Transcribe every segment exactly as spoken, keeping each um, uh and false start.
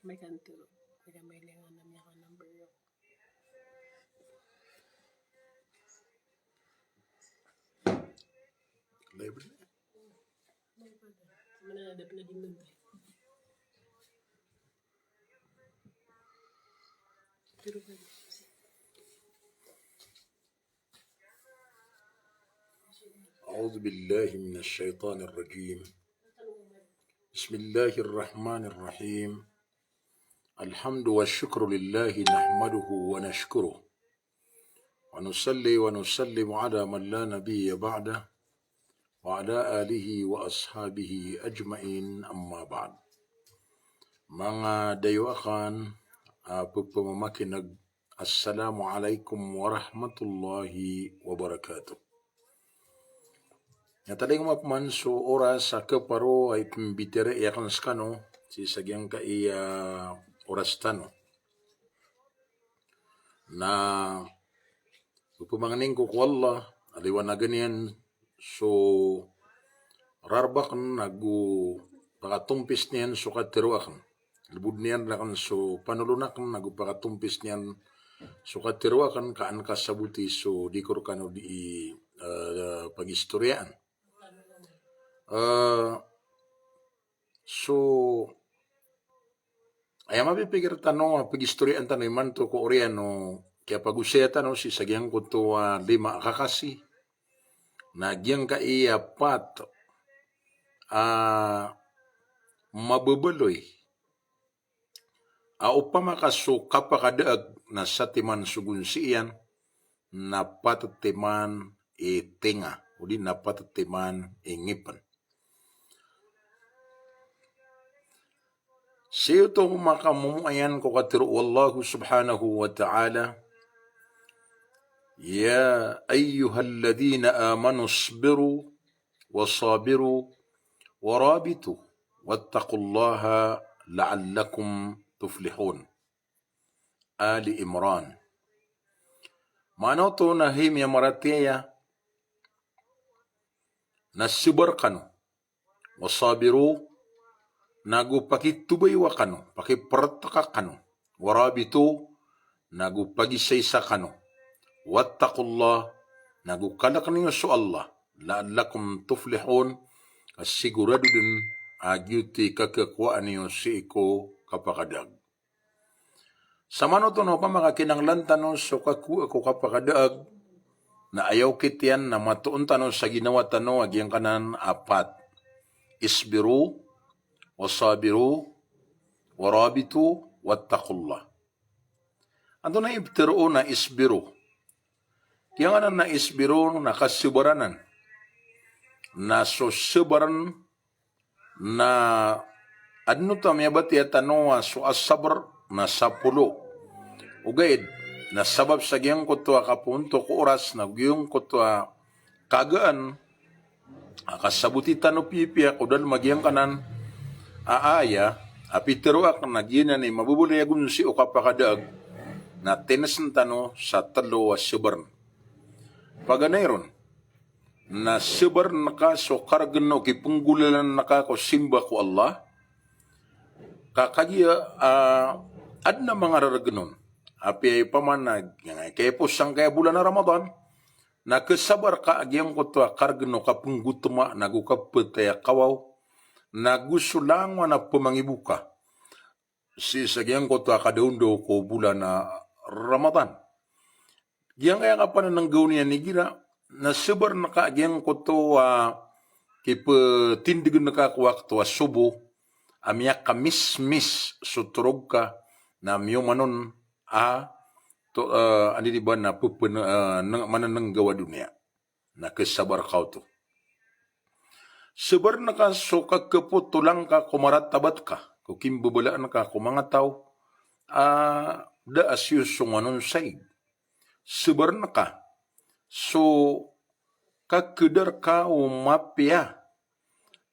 May kanto. May kamay lengan na miyakan number. Live. Mana ada pala di menteri. أعوذ بالله من الشيطان الرجيم. بسم الله الرحمن الرحيم. الحمد والشكر لله نحمده ونشكره. ونصلي ونسلم على من لا نبي بعده. وعلى آله وأصحابه أجمعين. أما بعد. Manga dayo akn a pphamakin'g, Assalamu alaikum warahmatullahi wabarakatuh. Aya tading mapman so oras a kaparo a ipmbitiyarai akn skano sii sa giyangkaya oras tano. Na pphamakin'g ko ko Allah a liwanagn iyan so rarb akn ago pakatompis niyan so katharo akn. Lbodn iyan rakn so panolon akn ago pakatompis niyan so katharo akn, ka an kasaboti so di ko rkano di, eh, pagistoriyaan. Eh, So, aya mapipikir tano a pagistoriyaan tano imanto ko oriyan o kiyapagosaya tano sii sa giyangkoto a lima a kakasi. Na giyangkaya pat a mababaloy a opama ka so kapakadaag na satiman so gonsi iyan, na pat timan i tenga, odi na pat timan i ngipn. Sii oto makamomoayan ko katharo o Allah subhanahu wa ta'ala, "Ya ayyuhalladhina amanu isbiru wa sabiru wa rabitu wattaqullaha la'allakum tuflihun." Ali Imran. Maana oto na hay miyamaratiyaya, na sabar kano. Wa sabiru, nago pakitobaywa kano, pakiprtaka kano. Wa rabitu, nago pagisaisa kano. Wattaqullah, nago kalkn iyo so Allah. La'allakum tuflihun, ka sigorado dn a giyoto i kakakowaan iyo sii ko kapakadaag. Samanoto na opama ka kinanglan tano so kakowa ko kapakadaag, na aya okit iyan na matoon tano sa ginawa tano a giyangkanan a pat. Isbiru, wa sabiru, wa rabitu, wattaqullah. Antonaa i pitharo o na isbiru? Giyangkanan a isbiru na kasabar anan. Na so sabar na adn oto a miyabatiya tano a so asabr na sapolo. Ogaid na sabap sa giyangkoto a kapoon to ko oras na giyangkoto a kagaan a kasaboti tano piyapiya ko dalm a giyangkanan a aya a pitharo akn a giyanan i mababaloy a gonsi o kapakadaag na tinesn tano sa tlo a sabar. Paganay ron, na sabarn ka so kargn o kipnggolalan ka ko simba ko Allah. Ka kagiya, ah, adn a manga rargn on. Apiya opama na, kiyapos sangkaya bolan a Ramadan, na kasabar ka a giyangkoto a kargn o kapnggotma, nago kapatay a kawaw, nago so langowan a pmangibo ka sii sa giyangkoto a kadaondaw ko bolan a Ramadan. Giyangkaya kapanananggaw niyan igira, na sabarn ka a giyangkoto a kiptindgn ka ko wakto a sobo, a miyakamismis so torog ka, na miyoman on a to, eh, andi di ba na pepene-, eh, neng-, manananggaw a doniya. Na kasabar ka oto. Sabarn ka so kakapotolan ka ko maratabat ka, ko kimbabalaan ka ko manga taw a da a siyosongan on saig. Sabarn ka so kakadar ka o mapiya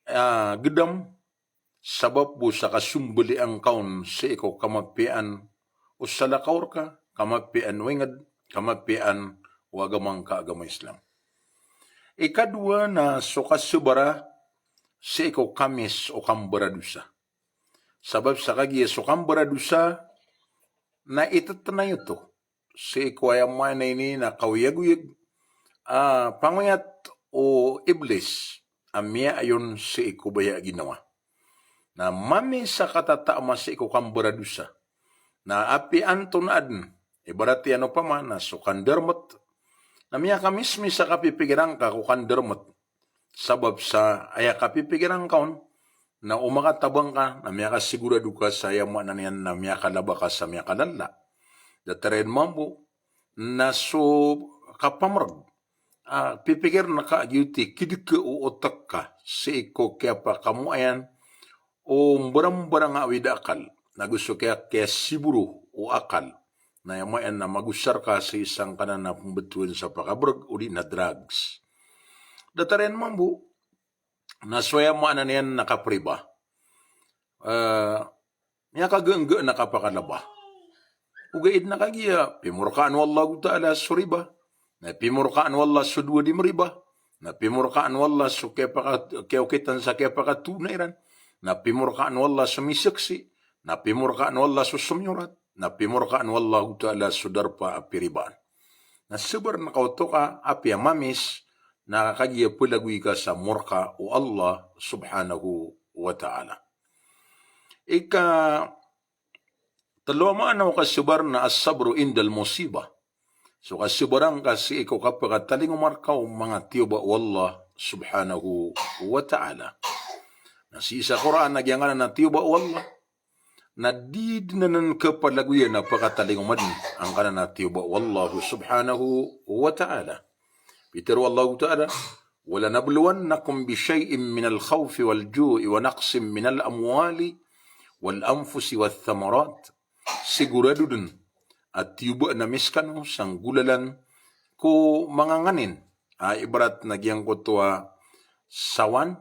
a gedam, sabap bo sa kasombalian ka on sii ko kamapiyaan o salakaw rka, kamapiyaan o ingd, kamapiyaan o agama ngka a agama Islam. Ikadowa na so kasabara sii ko kamis o kambaradosa. Sabap sa kagiya so kambaradosa na itetenayoto sii ko aya maana ini na kaoyagoyag a pangoyat o Iblis a miyaayon sii ko baya a ginawa. Na mami sa katataama sii ko kambaradosa. Na apiya antonaa den, ibarat iyan opama na so kandarmet, na miyakamismis a kapipikirangka ko kandarmet. Sabap sa aya kapipikirangka on na o makatabang ka, na miyakasigurado ka sa aya maana niyan na miyakalaba ka sa miyakalala. Datar iyan mambo na so kapamereg a pipikirn ka a giyoto i kideke o otek ka sii ko kiyapakamoayan o mbarang-mbarang a awid a akal, nago so kiya, kiyasiboro o akal. Na aya maana niyan na magosar ka sii sangkanan a pembetowan sa pakabereg odi na drugs. Datar iyan mambo na so aya maana niyan na kapriba. Eh, miyakagengge na kapakalaba. Ogaid na kagiya pimorkaan o Allahu Ta'ala so riba, na pimorkaan o Allah so dowa di meriba, na pimorkaan o Allah so kiyapaka, kiyaokitan sa kiyapakatoona iran, na pimorkaan o Allah so miseksi, na pimorkaan o Allah so somiyorat, na pimorkaan o Allahu Ta'ala so darpa a piribaan. Na sebar na kaoto ka apiya mamis na kagiya pelagoy ka sa morka o Allah subhanahu wa ta'ala. Ika telo a maana o kasebar na as-sabru indal musibah. So kasebaran ka sii ko kapakatalingoma rka o manga tiyoba o Allah subhanahu wa ta'ala. Na sii sa Qur'an a giyangkanan a tiyoba o Allah na di den anan kepalagoyan a pakatalingoma den angkanan a tiyoba o Allah subhanahu wa ta'ala. Pitero o Allahu Ta'ala, "Walanabluwannakum bishay'in minal khawfi wal ju'i wa naqsin minal amwali wal anfusi wath thamarat." Sigorado den a tiyoba ami sekano sa nggolalan ko manga nganin a ibarat na giyangkoto a sawan,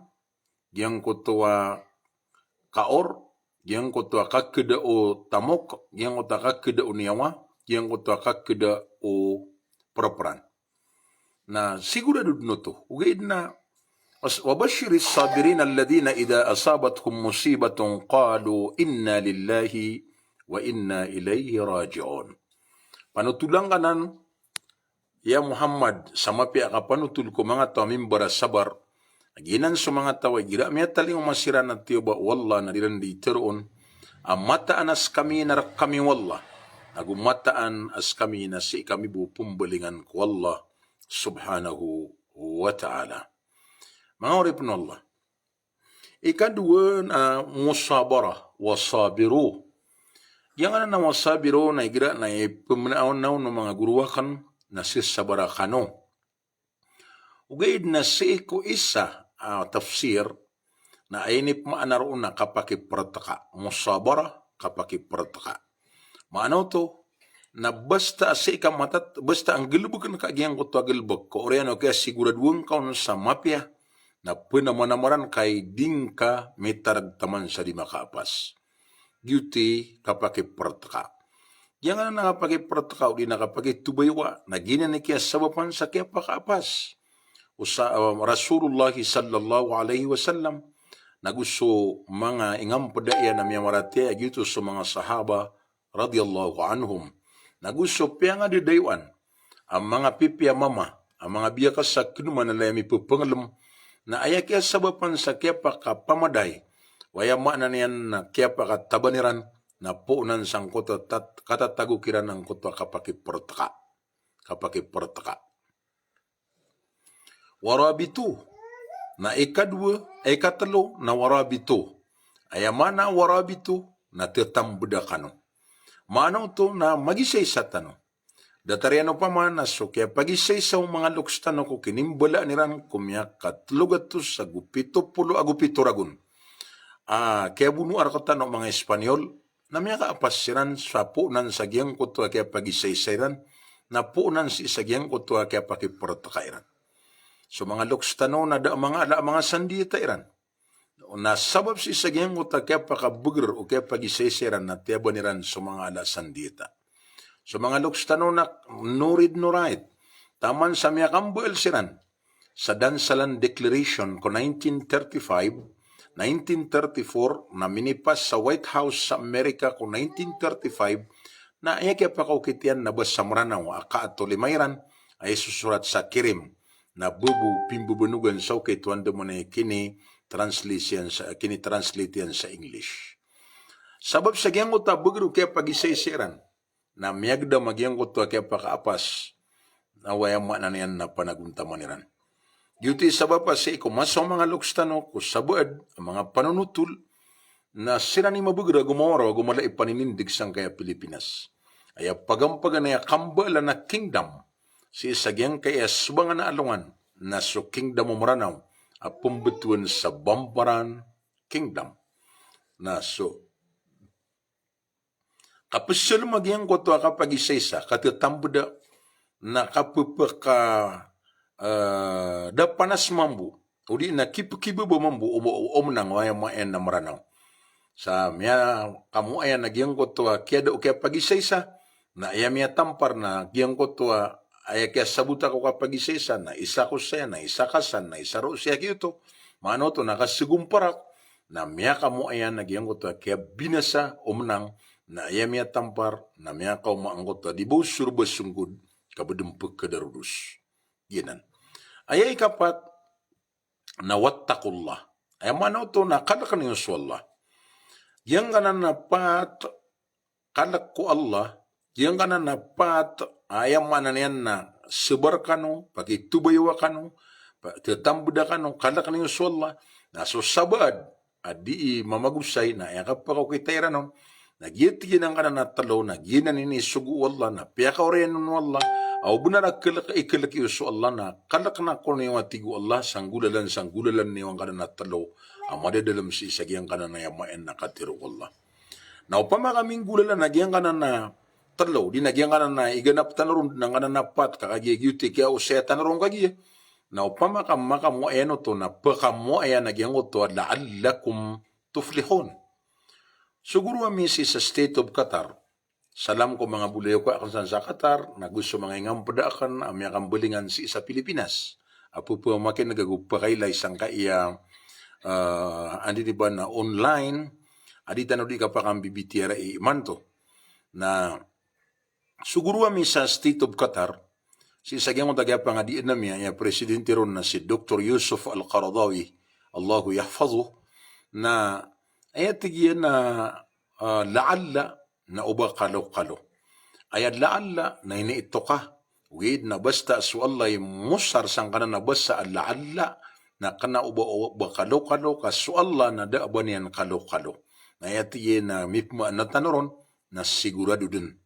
giyangkoto a kaor, giyangkoto a kakeda o tamok, giyangkoto a kakeda o niyawa, giyangkoto a kakeda o pereperan. Na sigorado den oto. Ogaid na, "Wa bashshiris sabirin alladhina idha asabathum musibatun qalu inna lillahi wa inna ilayhi raji'un." Panotola ngka nan, ya Muhammad, sa mapiya a kapanotol ko manga taw a mimbara sabar. Giyanan so manga taw a igira miyatalingoma siran a tiyoba o Allah na di ran di teroon a mataan a sekami na rekami o Allah, ago mataan a sekami na sii kami bo pembalingan ko Allah subhanahu wa ta'ala. Manga oripen o Allah. Ikadowa na musabara, wasabiru. Giyangkanan a wasabiru na igira na ipembenaon o manga goro aken na sii sa sabara kano. Ogaid na sii ko isa a tafsir na aya inipemaana roo na kapakipereteka. Musabara, kapakipereteka. Maana oto na basta a sii ka matat, basta a nggelebeken ka giyangkoto a gelebek ko oriyan o kiyasigorado ngka on sa mapiya, na penamanamaran ka i di ngka mitareg taman sa di makaapas. Giyoto i kapakipereteka. Giyangkanan a kapakipereteka odi na kapakitobaywa na giyanan i kiyasabapan sa kiyapakaapas o sa, eh, Rasulullah sallallahu alaihi wasallam, nago so manga ingampeda iyan a miyamaratiyaya, giyoto so manga sahaba radiyallahu anhum. Nago so piyangadadayoan a manga pipiya mama, a manga biyakasa kenoman a laya mipepengelem, na aya kiyasabapan sa kiyapakapamaday, o aya maana niyan na kiyapakataban iran, na poonan sangkoto a tat-, katatago kiran angkoto a kapakipereteka. Kapakipereteka. Warabitu. Na ikadowa, ikatelo na warabitu. Aya maana warabitu na tetambeda kano. Maana oto na magisaisa tano. Datar iyan opama na so kiyapagisaisa o manga lokes tano ko kinimbalaan iran ko miyakatelo gatos ago pito polo ago pito ragon a kiyabonoa rektano o manga Espanyol, na miyakaapas siran sa poonan sa giyangkoto a kiyapagisaisa iran, na poonan sii sa giyangkoto a kiyapakipereteka iran. So manga lokes tano na da a manga ala a manga sandiyata iran. Na sabap sii sa giyangkoto a kiyapakabeger o kiyapagisaisa iran na tiyaban iran so manga ala a sandiyata. So manga lokes tano na norid norait. Taman sa miyakambeel siran sa Dansalan Declaration ko nineteen thirty-five, nineteen thirty-four, na minipas sa White House sa Amerika ko nineteen thirty-five, na aya kiyapakaokit iyan na basa Mranaw a kaatolima iran, aya sosorat sa kirim, na bebo pimbebenogan sa okit o andamanaya kini-translate iyan sa, kini-translate iyan sa English. Sabap sa giyangkoto a beger o kiyapagisaisa iran, na miyagedam a giyangkoto a kiyapakaapas, na aya maana niyan na panagontaman iran. Giyoto i sabap a sii ko masa o manga loks tano ko sabaad a manga panonotol, na siran i mabeger ago mawaraw ago mala i paninindeg sangkaya Pilipinas. Aya pagampaganay a kambalan a kingdom sii sa giyangkaya sobangan a alongan, na so kingdom o Mranaw a pembetowan sa Bamparan Kingdom. Na so kapeselem a giyangkoto a kapagisaisa, katetambeda, na kapepeka, eh, da panas mambo, odi na kipekibeba mambo o, o, o menang o aya maana niyan na Mranaw. Sa miyakamoayan a giyangkoto a kiyada o kiyapagisaisa, na aya miyatampar na giyangkoto a aya kiyasabota ko kapagisaisa, na isa ko saya, na isa ka san, na isa roo saya giyoto. Maana oto na kasegomparak, na miyakamoayan a giyangkoto a kiyabinasa o menang, na aya miyatampar, na miyakaoma angkoto a di ba o sorba songkod, ka ba den pekadarodos. Giyanan. Aya ikapat, na wattaqullah. Aya maana oto na kaleken iyo so Allah. Giyangkanan a pat, kalek ko Allah, giyangkanan a pat, aya maana niyan na sebar kano, pakitobayowa kano, pa-, tetambeda kano, kaleken iyo so Allah. Na so sabaad a di mamagosay, na aya kapakaokita iran on, na giya tig iyan angkanan a telo, na giyanan i inisogo o Allah, na piyakaoriyan on o Allah, a o benar a kalek, ikalek iyo so Allah, na kaleken ako niyo a tig o Allah, sa nggolalan, sa nggolalan niyo angkanan a telo a madadalem sii sa giyangkanan a aya maana na katero o Allah. Na opama ka minggolalan a giyangkanan a telo, di na giyangkanan a iganap tano ron, na angkanan a pat, ka kagiya giyoto i kiyaosaya tano ron kagiya. Na opama ka makamoayan oto, na pekamoayan a giyangkoto a la'allakum tuflihun. Sogoro ami sii sa State of Qatar. Salam ko manga bolayoka aken san sa Qatar, na go so manga ingampeda aken a miyakambalingan sii sa Pilipinas. A pepamakineg ago pekailay sangkaya, eh, andi di ba na online, a di tano di kapakambibitiyarai imanto. Na sogoro ami sa State of Qatar, sii sa giyangkoto a kiyapangadian ami a, aya presidente ron na si Doktor Yusuf Al-Qaradawi, Allahu yahfazuh, na aya tig iyan na, ah, la'alla, na o ba kalokalo. Aya la'alla na iniitoka. Ogaid na basta so Allah i mosar sangkanan a basa a la'alla, na kena o ba, o ba kalokalo, ka so Allah na da a ba niyan kalokalo. Na aya tig iyan a mipemaana tano ron, na sigorado den.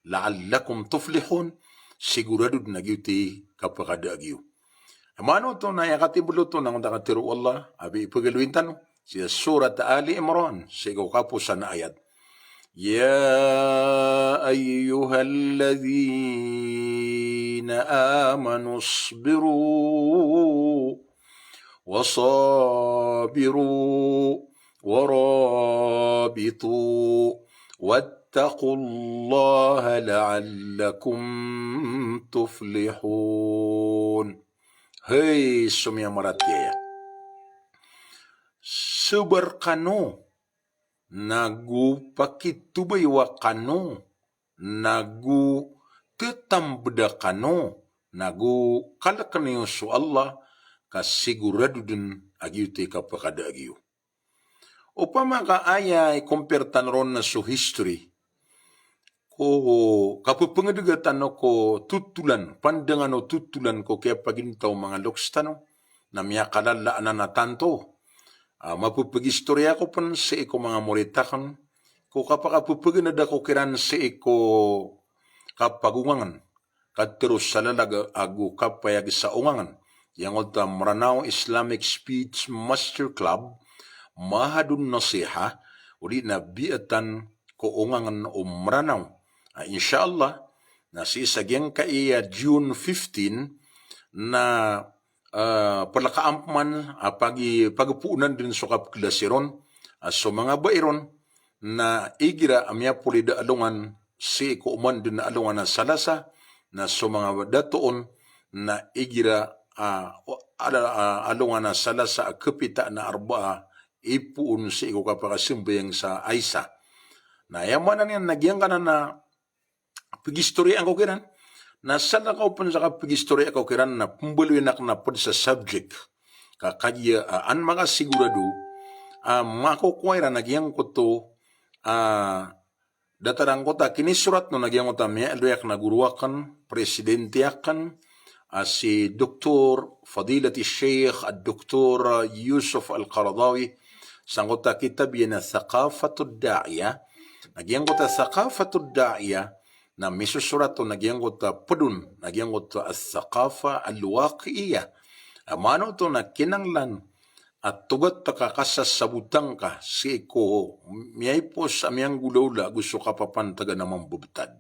La'allakum tuflihun, sigorado den a giyoto i kapakada agiyo. Maana oto na aya katimbel oto na angkoto a katero o Allah, a ipegaloyin tano. Sii sa Surat Ali Imran, sii ko kaposan a ayat. يا أيها الذين آمنوا اصبروا وصابروا ورابطوا واتقوا الله لعلكم تفلحون. Hay so miyamaratiyaya. Sabar kano, nago pakitobayowa kano, nago tetambeda kano, nago kaleken iyo so Allah, ka sigorado den a giyoto i kapakada agiyo. Opama ka aya i-compare tano ron na so history, ko kapepengedega tano ko totolan, pandangan o totolan ko kiyapagintaw o manga loks tano, na miyakalala anan a tanto. Ah, mapepegistoriya ako pen sii ko manga moritaken, ko kapakapepegeneda ko kiran sii ko kapagongangen, katero sa lalag ago kapayag sa ongangen. Giyangkoto a Mranaw Islamic Speech Master Club, Mahadun Nasiha, odi na biyatan ko ongangen o Mranaw. Ah, insha Allah, na sii sa giyangkaya June fifteen, na, ah, pelekaampeman, ah, pagi-, pagepoonan den so kapekilasi ron, ah, so manga bai ron, na igira a miyapolida alongan sii ko oman den a alongan a Salasa, na so manga dato on, na igira, ah, o-, ala-, ah, alongan a Salasa a kepita na Arbaa, ipoon sii ko kapakasambayang sa Isa. Na aya maana niyan na giyangkanan na pgistoriyaan ko kiran. Na salakaw pen sa kapgistoriyaan ko kiran na pembaloyin aken a ped sa subject. Ka kagiya, ah, an makasigurado, ah, makokowa iran a giyangkoto, ah, datar angkoto a kinisorat on a giyangkoto a miyaaloy aken a goro aken, presidente aken, ah, si Doktor Fadilati Sheikh Doktor Yusuf Al-Qaradawi, sangkoto a kitab iyan a Thaqafatud Da'iya, na giyangkoto a Thaqafatud Da'iya, na misosorat on a giyangkoto a ped on, na giyangkoto a Thaqafa Al-Waqi'iyya. A maana oto na kinanglan a togat ka kasasabotang ka sii ko miyaipos a miyanggolawla ago so kapapantagan a mambebetad.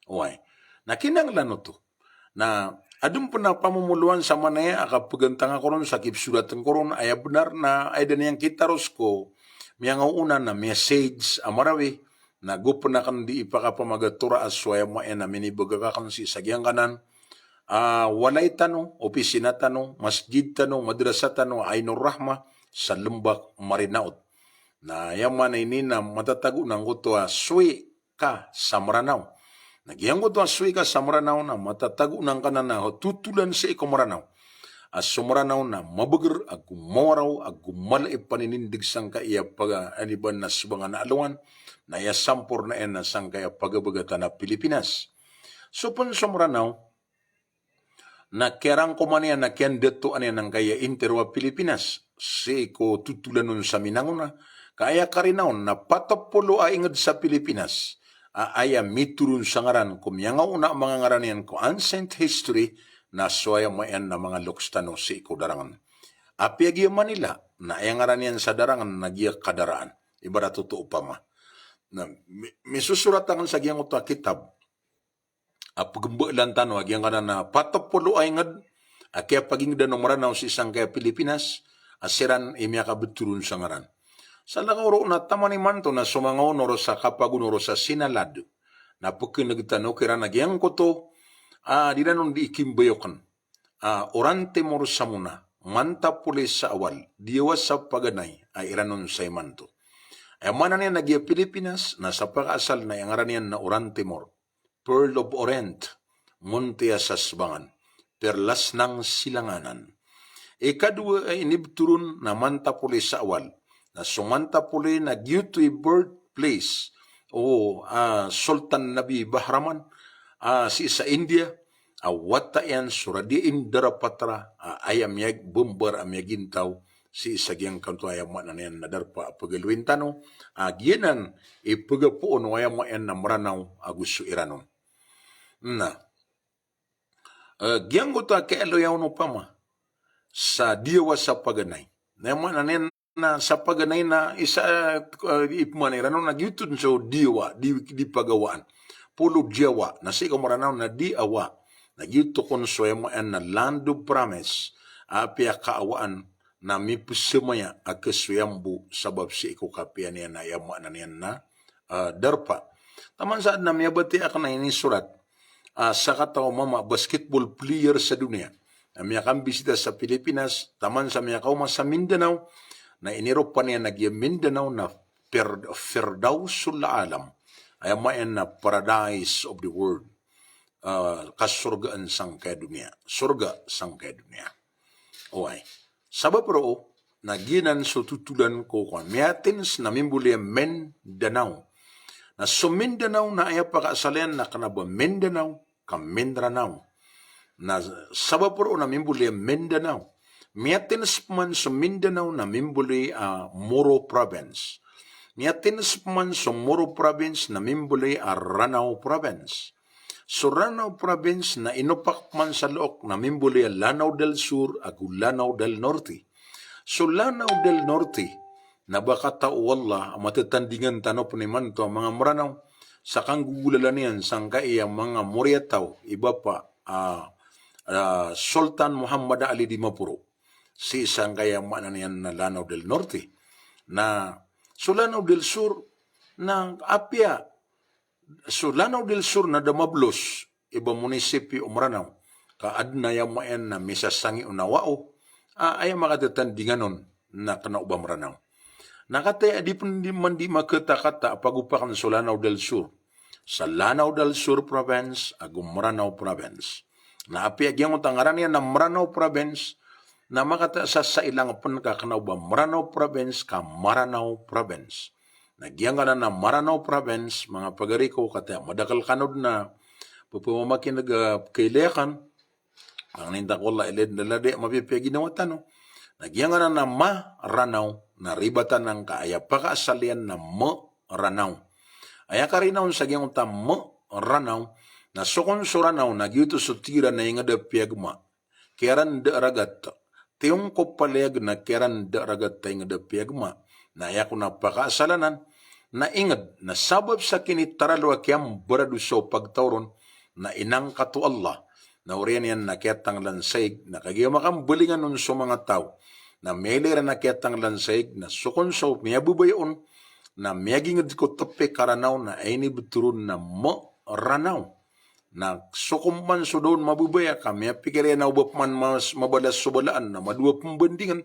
Oway. Na kinanglan oto. Na aden pen a pamomoloan sa manaya a kapegantang ako ron sa kipsoraten ko ron, aya benar na aya da niyan kitaros ko miyangaoona na message a Marawi, na go pen aken di ipakapamagatora a so aya maana a minibegak aken sii sa giyangkanan a walay tano, opisina tano, masjid tano, madrasa tano, Ainur Rahmah, sa Lembak Marinaot. Na aya maana ini na matatago na angkoto a soi ka sa Meranaw. Na giyangkoto a soi ka sa Meranaw na matatago na angkanan a totolan sii ko Meranaw a so Meranaw na mabeger ago mawaraw ago mala i paninindeg sangkaya paga-, aniban na sebangan a alowan, na aya sampornaan na sangkaya pagabagatan a Pilipinas. So pen so Meranaw, na kiyarangkoman iyan na kiyandatoan iyan angkaya intero a Pilipinas sii ko totolan on sa minangona, ka aya karina on na patopolo a inged sa Pilipinas a aya mitoron sa ngaran ko miyangaona a manga ngaran iyan ko ancient history, na so aya maana na manga loks tano sii ko darangen. Apiya giya Manila, na aya ngaran iyan sa darangen na giya Kadaraan. Ibarat oto opama. Na mi-, misosorat aken sa giyangkoto a kitab a pegembaalan tano a giyangkanan a patopolo a inged a kiyapagingedan o Meranaw sii sangkaya Pilipinas, a siran i miyakabetoron sa ngaran. Salakaw roo na taman imanto na so manga onor sa kapagonor sa sinalad na pekeneg tano kiran a giyangkoto a di ranon di ikimbayoken a Oran Timor Samuna, Mantapoli sa Awal, Diyawa sa Paganay a iranon sa imanto. Aya maana niyan na giya Pilipinas na sa pakaasal na aya ngaran iyan na Oran Timor, Pearl of Orient, Monte a Sasbangan, Perlas ng Silanganan. Ikadowa a inibetoron na Mantapoli sa Awal. Na so Mantapoli na giyoto i birthplace o, ah, Sultan Nabi Bahraman, ah, sii sa India, a wata iyan so radiya indarapatra, ah, aya miyag-, bembar a miyagintaw sii sa giyangkoto aya maana niyan na darpa a pegaloyin tano, a giyanan i pegapoon o aya maana niyan na Meranaw ago so iranon. Na, eh, giyangkoto a kiyaaloya on opama sa Diyawa sa Paganay. Na aya maana niyan na sa Paganay na isa, eh, ipman iranon na giyoto den so Diyawa, di, di pagawaan. Polo Diyawa, na sii ko Meranaw na Diyawa. Na giyoto kon so aya maana niyan na land of promise. Apiya kaawaan na mipesamaya a kesoyambo sabap sii ko kapiya niyan na aya maana niyan na, ah, darpa. Taman sa aden a miyabatiya aken a inisorat, ah, sakataw a mama basketball player sa doniya a miyakambisita sa Pilipinas, taman sa miyakaoma sa Mindanao, na iniropa niyan a giya Mindanao na Fir-, Firdausul Alam. Aya maana niyan na paradise of the world. Ah, kasorgaan sangkaya doniya. Sorga sangkaya doniya. Oway. Sabap roo, na giyanan so totolan ko kowan. Miyatins na mimbaloy a Mindanao. Na so Mindanao na aya pakaasal iyan na kena ba Mindanao, ka Minranaw. Na sabap roo na mimbaloy a Mindanao. Miyatins peman so Mindanao na mimbaloy a Moro Province. Miyatins peman so Moro Province na mimbaloy a Ranao Province. So Ranao Province na inopak peman sa look na mimbaloy a Lanao del Sur ago Lanao del Norte. So Lanao del Norte na ba katao o Allah a matatandingan tano pen imanto a manga Meranaw sa kanggogolalan iyan sangkaya manga moriyataw i bapa, ah, ah, Sultan Muhammad Ali Dimaporo. Sii sangkaya maana niyan na Lanao del Norte. Na so Lanao del Sur na apiya so Lanao del Sur na da mablos i ba munisipyo o Meranaw. Ka aden a aya maana niyan na misasangi o nawao. Ah, aya makatatandingan on na kena o ba Meranaw. Na kataya di pn di man di makatakata a pagopakan so Lanao del Sur. Sa Lanao del Sur Province ago Maranao Province. Na apiya giyangkoto a ngaran iyan na Maranao Province, na makataya sa sailang pn ka kna o ba Maranao Province ka Maranao Province. Na giyangkanan a Maranao Province, manga pagari ko, kataya madakl kano dn a pphamakin'g a pkhailay akn, angnin ta ko Allah, ilay dn a ladi a mapipiya ginawa tano. Na giyangkanan a Maranao, na ribatan angka aya pakaasal iyan na Meranao. Aya karinaw on sa giyangkoto a Meranao, na so kon so Ranao, na giyoto so tig iran a ingd a piyagma. Kiyaran da ragat. Tiyongkop a layag na kiyaran da ragat a ingd a piyagma. Na aya kon a pakaasal anan, na ingd, na sabap sa kinitaralo a kiyambarado so pagtaw ron, na inangkat o Allah. Na oriyan iyan na kiyatanglan sa ig, na kagiya makambalingan on so manga taw. Na miyailay iran a kiyatanglan sa ig, na so kon so miyababaya on, na miyagingd ko tpik a Ranao, na inibto ron na Meranao. Na so kon man so da on mababaya ka miyapikir iyan a o ba pman mas mabalas so balaan na madowa pmbandingn.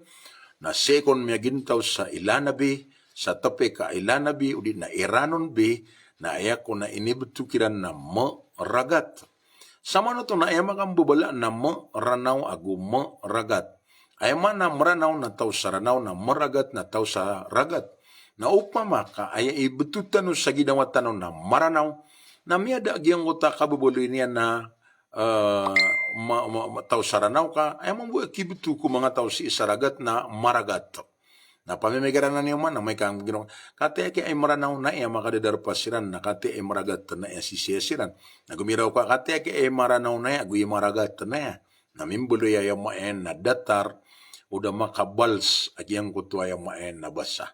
Na sii kon miyagintaw sa ila Nabi, sa tpik a ila Nabi, odi na i Ranon bi, na aya kon a inibto kiran na Meragat. Samanoto na aya makambabala na Meranao ago Meragat. Aya maana a Meranao na taw sa Ranao, na Meragat na taw sa Ragat. Na opama ka aya ibto tano sa ginawa tano na Maranao, na miyada a giyangkoto a kababaloy niyan na, eh, ma-, ma-, ma-, taw sa Ranao ka, aya mambo a kibto ko manga taw sii sa Ragat na Maragat. Na pamimikiran iyan man, na amay ka ginawa, kataya ki ay Maranao na aya makadadarpa siran, na kataya ay Maragat na aya sisiya siran. Na gomiraw ka, kataya ki ay Maranao na aya, ago i Maragat na aya. Na mimbaloy aya maana na datar, o da makabals a giyangkoto aya maana na basa.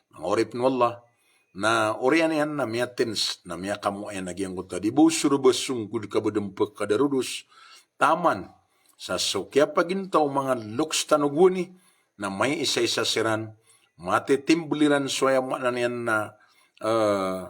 Manga oripn o Allah, na oriyan iyan na miyatins, na miyakamo iyan a giyangkoto a di bo so rba songkod ka ba dn pkhadarodos, taman sa so kiyapagintaw o manga loks tano gowani, na maiisaisa siran, matitimbl iran so aya maana niyan na, eh,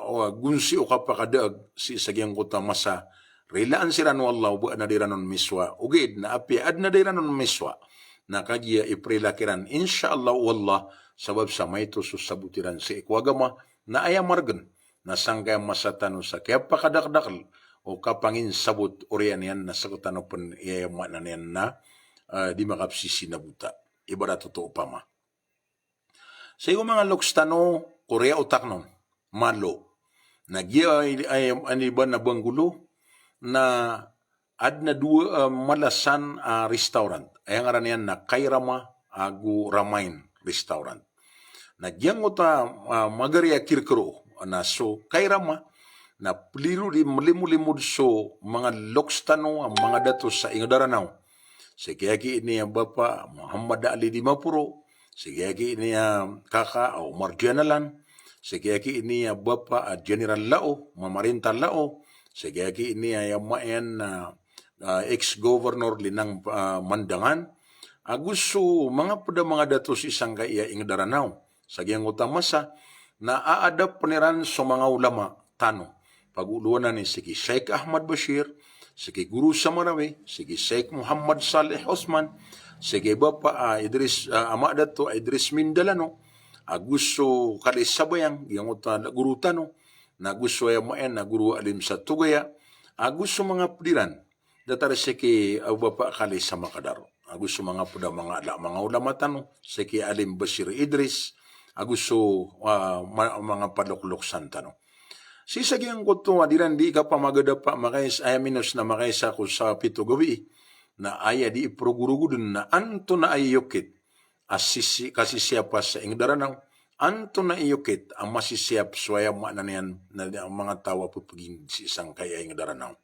o, gonsi o kapakadaag sii sa giyangkoto a masa, rilaan siran o Allah o ba adn a da iran on misowa. Ogaid na apiya adn a da iran on misowa, na kagiya iprila kiran, insha Allah o Allah, sabap sa maito so sabot iran sii ko agama, na aya margn na sangkaya masa tano sa kiyapakadakdakl o kapanginsabot, oriyan iyan na sktano pn i aya maana niyan na, eh, di makapsisinabota. Ibarat oto opama. Sii ko manga loks tano, ko riya o takn on, malo. Na giya ay, ay, aniba na banggolo, na adn a dowa, eh, mala san a restaurant. Aya ngaran iyan na Kairama ago Ramain Restaurant. Na giyangkoto a, ah, magari a kirkero, na so Kairama, na pliro di mlimolimod so manga loks tano a manga dato sa ingd a Ranao. Sii kiyaki ini a Bapa Muhammad Ali Dimaporo, sii kiyaki ini a Kaka a Omar Dianalan, sii kiyaki ini a Bapa a General Lao, Mamarinta Lao, sii kiyaki ini a aya maana na, ah, ex-governor Linang, ah, Mandangan, ago so manga pd a manga dato sii sangkaya ingd a Ranao. Sa giyangkoto a masa, na aadapn iran so manga ulama tano. Pagolowan iyan sii ki Sheikh Ahmad Bashir, sii ki Guru Samarawi, sii ki Sheikh Muhammad Saleh Osman, sii ki Bapa, ah, Idris, ah, Ama Dato Idris Mindalano, ago so Kali Sabayang, giyangkoto a guru tano, na ago so aya maana na Guru Alim sa Tugaya, ago so manga pd iran. Datar sii ki, ah, Bapa Kali sa Makadar. Ago so manga pd a manga ala, manga ulama tano, sii ki Alim Bashir Idris, ago so, ah, ma-, manga palokloksan tano. Sii sa giyangkoto a di iran di kapamagadapa, makaisa, aya minos na makaisa ko sa pito gawii, na aya di iprogorogod na antonaa i iyokit a sisi-, kasisiyapa sa ingd a Ranao, antonaa i iyokit a masisiyap so aya maana niyan na manga taw a pphagingi sii sangkaya ingd a Ranao.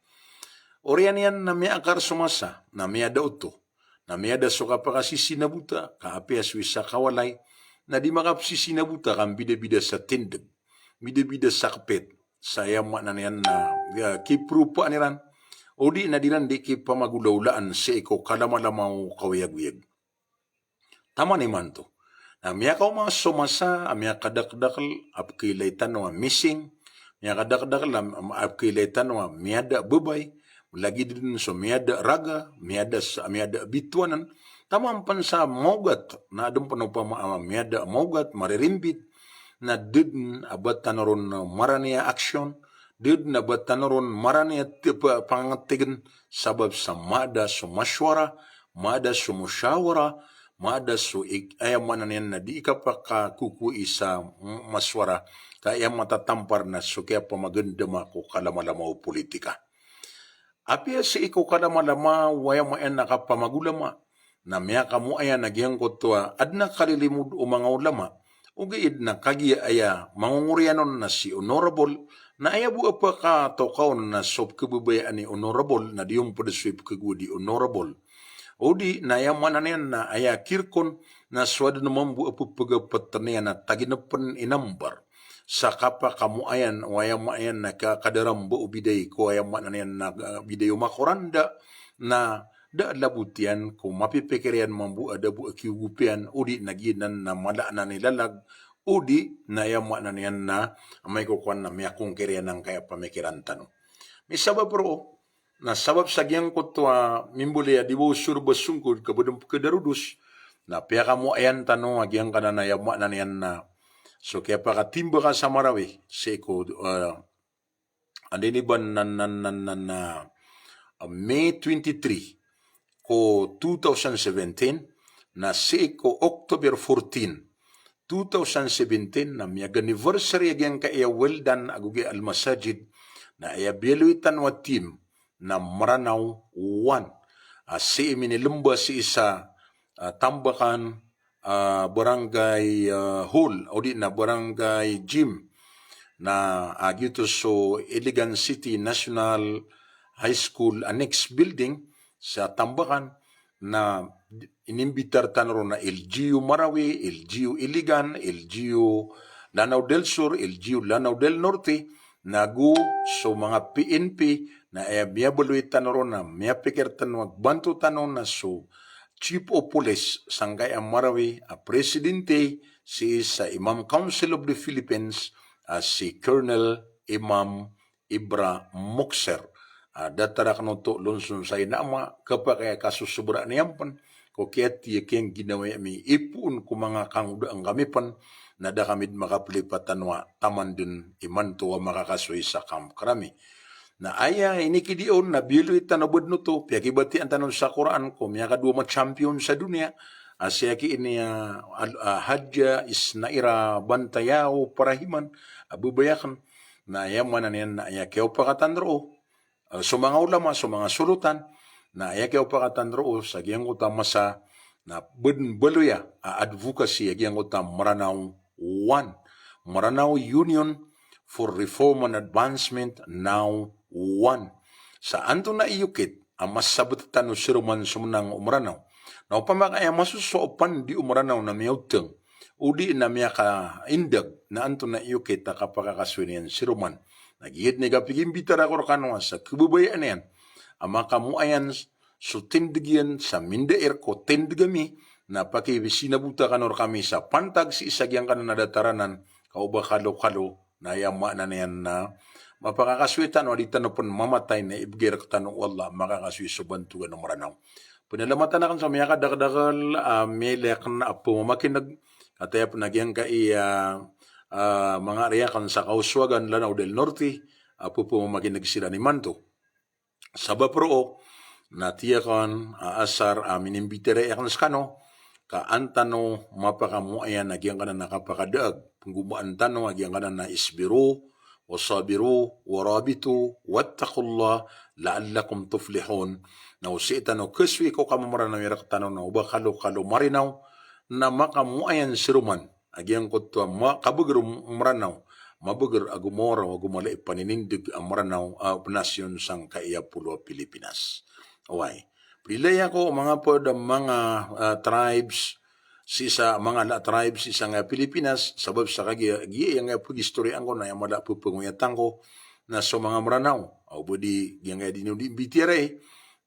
Oriyan iyan na miyaakar so masa, na miyada oto, na miyada so kapakasisinabota, ka apiya so isa kawalay, na di makapsisinabota ka mbidabida sa tindg, mbidabida sa kpit, sa aya maana niyan na, ya, kipropaan iran, odi na di iran di kipamagolaolaan sii ko kalamalama o kaoyagoyag. Taman imanto. Na miyakaoma so masa a miyakadakdakl a pkhailay tano a missing, miyakadakdakl a, a pkhailay tano a miyada babay, lagid dn so miyada raga, miyada sa, miyada bitowanan, Taman pn sa maogat, na adn pn opama a miyada a maogat, maririmbit, na da dn a ba tano ron marani a action, da dn a ba tano ron marani a t-, pa-, pangangatign, sabap sa mada so mashwara, mada so mushawara, mada so ik-, aya maana niyan na di kapakakowai sa m-, mashwara, ka aya matatampar na so kiyapamagndama ko kalamalama o politika. Apiya sii ko kalamalama o aya maana niyan na kapamagolama, na miyakamoayan a giyangkoto a adn a kalilimod o manga olama, ogaid na kagiya aya mangongoriyan on na si Honorable, na aya bo a pakatokaw on na so pkhababayaan i Honorable, na di on pd so ipkhagowad i Honorable. Odi na aya maana niyan na aya kirk on na so adn mambo a pphagapatn iyan a taginpn i number. Sa kapakamoayan o aya maana niyan na ka-, kadaramba o biday ko aya maana niyan na, ah, biday o makoranda, na da a labot iyan ko mapipikir iyan mambo a da bo a kiyogopiyan, odi na giyanan na mala anan i lalag, odi na aya maana niyan na amay ko kowan na miyakongkir iyan angkaya pamikiran tano. Misabap roo, na sabap sa giyangkoto a mimbaloy a di bo sorba songkod ka ba dn pkhadarodos, na piyakamoayan tano a giyangkanan a aya maana niyan na so kiyapakatimbaka sa Marawi, sii ko, ah, anda ini ba nan, nan, nan, nan, ah, May twenty-three ko two thousand seventeen, na sii ko October fourteen, two thousand seventeen, na miyag-anniversary a giyangkaya Weldan ago giya Al-Masajid, na aya biyaloy tano a theme na Mranaw One. Ah, sii minilmba sii sa, ah, Tambakan, ah, Barangay, ah, Hall, odi na Barangay Gym. Na, ah, giyoto so Iligan City National High School Annex Building sa Tambakan, na inimbitar tano ron a L G U Marawi, L G U Iligan, L G U Lanao del Sur, L G U Lanao del Norte, nago so manga P N P, na aya miyabaloy tano ron na miyapikir tano a gbanto tano na so Chief of Police sangkaya Marawi a presidente sii sa Imam Council of the Philippines, a si Colonel Imam Ibra Mokser. Ah, datar akn oto lonson sa ina ama, kapakay a kasosobraan iyan pn ko kiyatiya kiyangginawai ami ipoon ko manga kangodaan kami pn, na da kami dn makaplipatan wa taman dn imanto a makakasoy sa Camp Crame. Na aya inikidiya on na biyaloy tano badn oto, piyakibatiya tano sa Qur'an ko miyakadowa ma champion sa doniya, a sii aki ini a, al-, a, Hadja Isnaira Bantayao Parahiman, a babay akn, na aya maana niyan na aya kiyaopakatan roo, eh, so manga olama, so manga solotan, na aya kiyaopakatan roo sa giyangkoto a masa, na badn baloya a advocacy a giyangkoto a Mranaw One, Mranaw Union for Reform and Advancement, Now One. Sa antonaa i okit a masabt tano siroman somnang o Mranaw? Na opama ka aya masosopan di o Mranaw na miyaotang, odi na miyakaindag, na antonaa i okit a kapakakasoy niyan siroman? Na giya dn i kapikimbitar ako rkano a sa khababayaan iyan a makamoayan so tindg iyan sa mindair ko tindg ami, na pakisinabota kano rkami sa pantag sii sa giyangkanan a datar anan, ka o ba kalokalo, na aya maana niyan na mapakakasoy tano a di tano pn mamatay na ibgay rktano o Allah a makakasoy so bantogan o Mranaw. Pnalamatan akn sa miyakadakdakl a miyailay akn a pmamakin'g, kataya pn a giyangkaya, ah, manga ari akn sa Kauswagan, Lanao del Norte, a pphamakin'g siran imanto. Sabap roo, na tig akn a asar a minimbitaraya akn skano, ka an tano mapakamoayan a giyangkanan a kapakadaag, pnggomaan tano a giyangkanan a isbiru, wasabiru, warabitu, wattaqullah, la'allakum tuflihun. Na o sii tano kasoy ko kamamranaw i rktano na o ba kalokalo marinaw, na makamoayan siroman a giyangkoto a ma-, kabagr o Mranaw, mabagr ago mawaraw ago mala i paninindg a Mranaw, a, nasyon sangkaya polo a Pilipinas. Oway. Prilaya ko manga pd a manga, ah, tribes, sii sa manga ala tribes sii sangkaya Pilipinas, sabap sa kagiya, giya aya pgistoriyaan ko na aya mala a pphangoyatan ko, na so manga Mranaw, o ba di giyangkaya dii niyo dii mbitiyarai,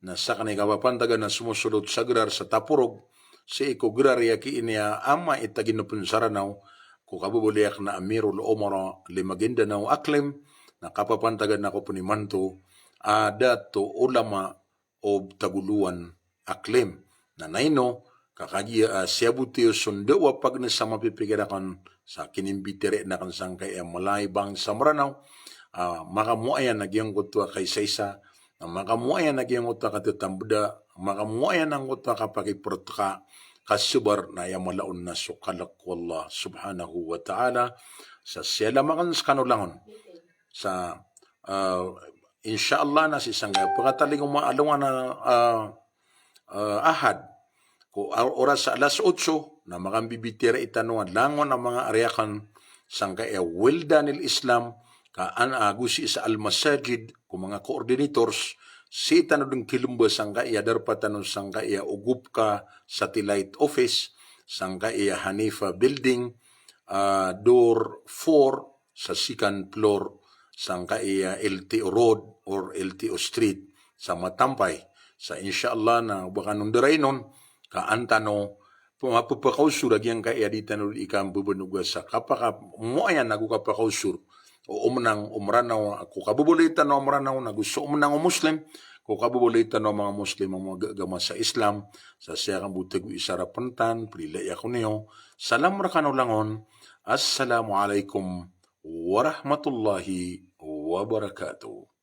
na sakn i kapapantagan a somosolot sa grar sa Taporog, sii ko grar i aki ini a ama i taginopn sa Ranaw, ko kababaloy akn a Amirul Umara Lima Guindanao Aklim, na kapapantagan ako pn imanto a Dato Ulama o Tagoloan Aklim. Na naino, Ka kagiya, ah, siyaboti iyo so ndawa a pagnesa a mapipikir akn sa kinimbitiyarai akn sangkai a mala i bangsa Mranaw, ah, makamoayan a giyangkoto a kaisaisa, na makamoayan a giyangkoto a katatambda, makamoayan angkoto a kapakiproteka, kasabar na aya mala on na so kalk ko Allah subhanahu wa ta'ala. Sa siyalam akn skano langon. Sa, ah, insha Allah na sii sangkai a pkatalingoma a alongan a, ah, ah, Ahad. Ko a-, oras a alas otso, na makambibitiyarai tano a langon a manga ari akn sangkai a Wildanil Islam, ka an-, ago sii sa Al Masajid, ko manga coordinators, sii tano dn kilemba sangkai a darpa tano sangkai a Ugupka Satellite Office, sangkai a Hanifa Building, ah, door four, sa second floor, sangkai a L T O Road or L T O Street, sa Matampay. Sa insha Allah na ba kano ndarainon, ka an tano, pma-, pphakaosor a giyangkai a di tano di kambebenoga sa kapakamoayan ago kapakaosor o omnang o Mranaw, ko kababaloy tano a Mranaw, nago so omnang o Muslim, ko kababaloy tano a manga Muslim a manga agama sa Islam. Sa siya kan bo tago isa rapentan, prilai ako niyo. Salam rkano langon. Assalamu alaikum warahmatullahi wabarakatuh.